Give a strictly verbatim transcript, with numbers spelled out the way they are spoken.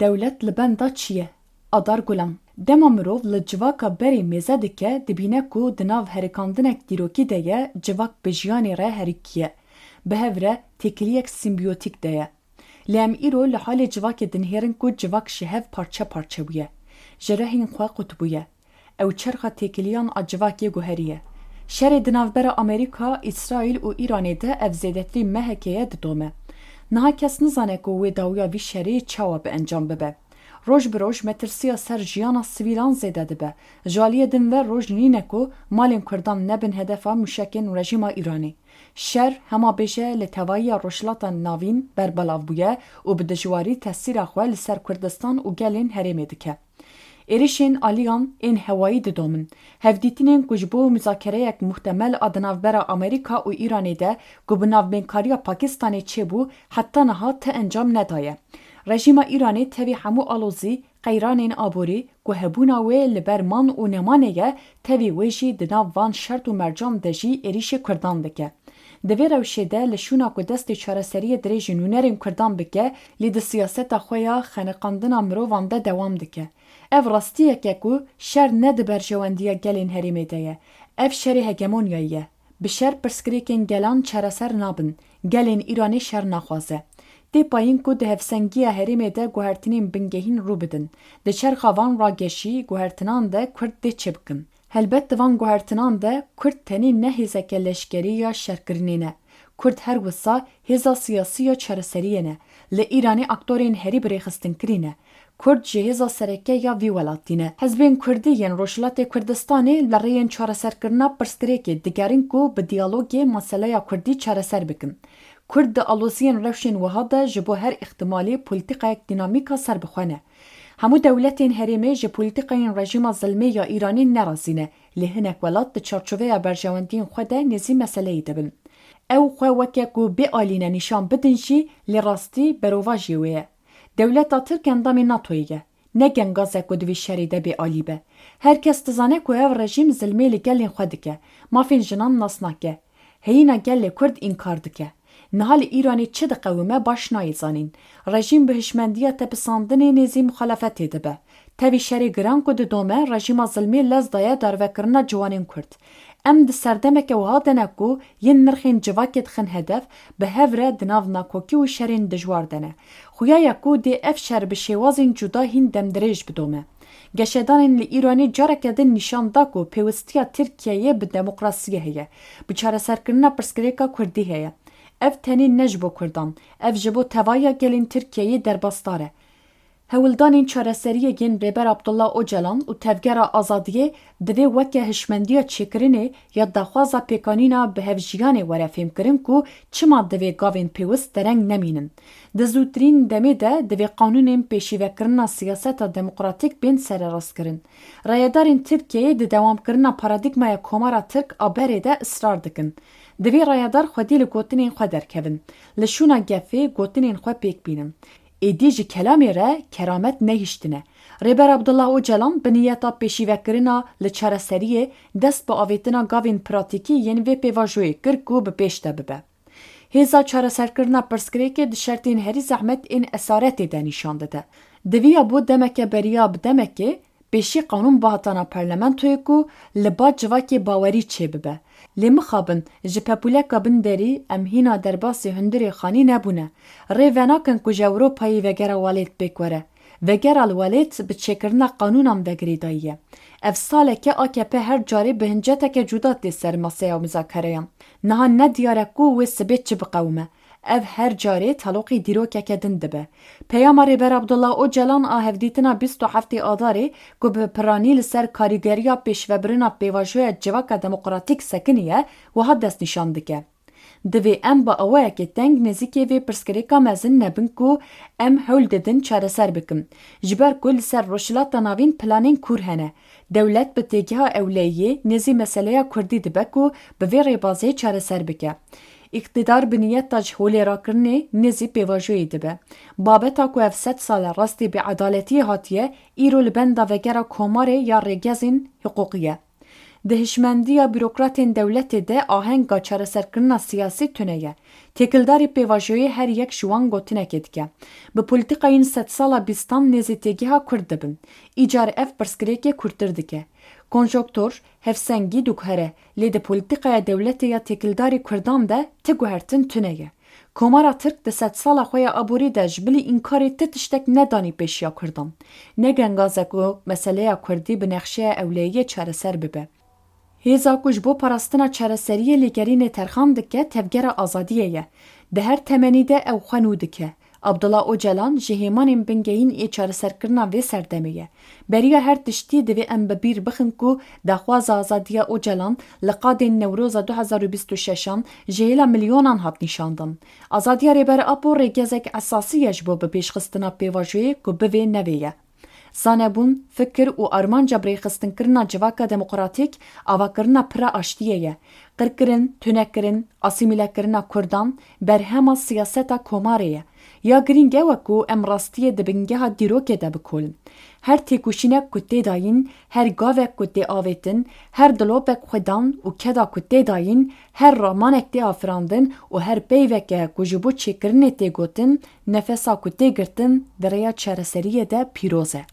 Dewlet li benda çi ye? Adar Gulan. Dema mirov li civaka berê mêze dike, dibîne ku di nav herikandinek dîrokî de ye, civak bi jiyanê re herikî ye. Bi hev re têkiliyek sîmbiyotîk de ye. Lê em îro li halê civakê dinihêrin ku civak ji hev parçe parçe bûye. Ji rehên xwe qutbûye. Ew çerxa têkiliyan a civakê guheriye. Şerê di navbera Amerîka, Îsraîl û Îranê de ev zêdetirî mehekê ye didome. Niha kes nizane ku wê dawiya vî şerê çawa bi encam bibe. Roj bi roj metirsiya ser jiyana sivîlan zêde dibe. Ji aliyê din ve roj nîne ku malên Kurdan nebin hedefa mûşekên rejîma Îranê. Şer, hema bêje li tevayiya Rojhilata Navîn berbelav bûye û bi dijwarî tesîra xwe li ser Kurdistan û gelên herêmê dike. Êrişên aliyan ên hewayî didomin. Hevdîtinên ku ji bo muzakereyek muhtemel a di navbera Amerîka û Îranê de ku bi navbênkariya Pakistanê çêbû, heta niha ti encam nedaye. Rejîma Îranê tevî hemû alozî, qeyranên aborî ku hebûna wê li ber man û nemanê ye, tevî wê jî di nav van şert û mercan de jî êrîşê Kurdan dike. Di vê rewşê de li şûna ku destê çareseriyê dirêj nûnerên Kurdan bike, lê di siyaseta xwe ya xeniqandina mirovan de dewam dike. Ev rastiyek e ku şer ne di berjewendiya gelên herêmê de ye. Ev şerê hegemonyayî ye. Bi şer pirsgirêkên gelan çareser nabin. Gelên Îranê şer naxwaze. Tê payîn ku di hevsengiya herêmê de guhertinên bingehîn rû bidin. Di çerxa van rageşî guhertinan de Kurd dê çi bikin? Helbet di van guhertinan de Kurd tenê ne hêzeke leşkerî ya şerkirinê ne. Kurd her wisa hêza siyasî ya çareseriyê ne. Li Îranê aktorên herî birêxistinkirî ne. Kurd ji hêza sereke ya vî welatî ne. Hizbên Kurdî yên Rojhilatê Kurdistanê li rêyên çareserkirina pirsgirêkê digerin ku bi diyalogê meseleya Kurdî çareser bikin. Kurd di aloziyên rewşên wiha de ji bo her îhtimalî polîtîkayek dînamîk a serbixwe ne. Hemû dewletên herêmê ji polîtîkayên rejîma zilmê ya Îranê nerazî ne, lê hinek welat di çarçoveya berjewendiyên xwe de nêzî meseleyê de bin. Ew xwe weke ku bêalî ne nîşan bidin jî, lê rastî berovajiyê wê ye. Dewleta Tirk endamê NATOyê ye. Ne gengaz e ku di vê şerê de bêalî be. Her kes dizane ku ev rejîm zilmê li gelên xwe dike, mafên jinan nas nake. Heyîna gelê Kurd înkar dike. Niha li Îranê çi diqewime baş nayê zanîn. Rejîm bi hişmendiya tepisandinê nêzî muxalefetê dibe. Tevî şerê giran ku didome, rejîma zilmê lez daye darvekirina ciwanên Kurd. Em di serdemeke wiha de ne ku yên nirxên civakê dixin hedef, bi hev re di nav nakokî û şerên dijwar de ne. Xuya ye ku dê ev şer bi şêwazên cuda hîn demdirêj bidome. Geşedanên li Îranê careke din nîşan da ku pêwistiya Tirkiyeyê bi demokrasiyê heye, bi çareserkirina pirsgirêka Kurdî heye. Ev tenê ne ji bo Kurdan, ev ji bo tevahiya gelên Tirkiyeyê derbasdar e. Hewldanên çareseriyê yên Rêber Abdullah Ocalan û Tevgera Azadiyê divê weke hişmendiya çêkirinê ya daxwaza pêkanîna bi hevjiyanê were fêmkirin ku çima divê gavên pêwist dereng nemînin. Di zûtirîn demê de divê qanûnên pêşîvekirina siyaseta demokratîk bên sererastkirin. Rayedarên Tirkiyeyê di dewamkirina paradîgmaya Komara Tirk a berê de israr dikin. Divê rayedar xwedî li gotinên xwe derkevin. Li şûna gefê gotinên xwe pêk bînin. Êdî ji kelamê re keramet nehiştine. Rêber Abdullah Ocalan bi niyeta pêşîvekirina li çareseriyê dest bi avêtina gavên pratîkî yên vê pêvajoyê kir ku bi pêş de bibe. Hêza çareserkirina pirsgirêkê di şertên herî zehmet ên esaretê de nîşan dide. Diviya bo demeke beriya bi demekê pêşî qanûn bihatana parlamentoyê ku li ba civakê bawerî çêbibe. Lê mixabin, ji pepûleka bin derî em hîna derbasî hundirê xanî nebûne. Rê venakin ku ji Ewropayê vegera welêt pêk were. Vegera li welêt bi çêkirina qanûnan ve girêdayî ye. Ev saleke A K P her carê bi hinceteke cuda tê ser maseya muzakereyan. Niha ne diyar e ku wê sibê çi biqewime. Ev her carê teloqî dîrokeke din dibe. Peyama Rêber Abdullah Ocalan a hevdîtina bîst û heftê Adarê ku bi piranî li ser karîgeriya pêşvebirina pêvajoya civaka demokratîk sekiniye, wiha destnîşan dike. Divê em bi awayekê teng nêzîkê vê pirsgirêka mezin nebin ku em hewl didin çareser bikin. Ji ber ku li ser Rojhilata Navîn planên kûr hene. Dewlet bi têgeha ewleyiyê nêzî meseleya Kurdî dibe ku bi vê rêbazê çareser bike. Îqtidar bi niyeta ji holê rakirinê nêzî pêvajoyê dibe. Babeta ku ev sed sal e rastî bêedaletiyê hatiye, îro li benda vegera komarê ya rêgezên hiqûqî ye. Di hişmendiya bürokratên dewletê de ahenga çareserkirina siyasî tune ye. Têkildarî pêvajoyê her yek ji wan gotinekê dike. Bi polîtîkayên sedsala bîstan nêzî têgeha Kurd dibin. Îcar ev pirsgirêkê kûrtir dike. Konjonktur, hevsengî diguhere, lê di polîtîkaya dewletê ya têkildarî Kurdan de ti guhertin tune ye. Komara Tirk di sedsala xwe ya aborî de ji bilî înkarê ti tiştek nedanî pêşiya Kurdan. Ne gengaze ku meseleya Kurdî bi nexşeya ewleyiyê çareser bibe. Hêza ku ji bo parastina çareseriyê lêgerînê terxan dike, tevgera azadiyê ye. Di her temenî de ew xwe nû dike. Abdullah Ocalan ji hêmanên bingehîn ê çareserkirina vê serdemê ye. Beriya her tiştî, divê em bi bîr bixin ku daxwaza azadiya Ocalan li qadên Newroza du hezar û bîst û şeş an ji hêla milyonan hat nîşandan. Azadiya Rêber Apo rêgezek esasî ye ji bo bipêşxistina pêvajoyê ku bivê nevê ye. Zanebûn, fikir û armanca birêxistin kirina civaka demokratîk, avakirina pira aştiyê ye. Qirkirin, tunekirin, asîmîlekirina Kurdan, berhema siyaseta komarê ye. Ya girîng ew e ku em rastiyê di bingeha dîrokê de bikolin. Her têkoşînek ku tê dayîn, her gavek ku tê avêtin, her dilopek xwedan û keda ku tê dayîn, her ramanek tê afirandin û her peyveke ku ji bo çêkirinê tê gotin, nefesa ku tê girtin di rêya çareseriyê de pîroz e.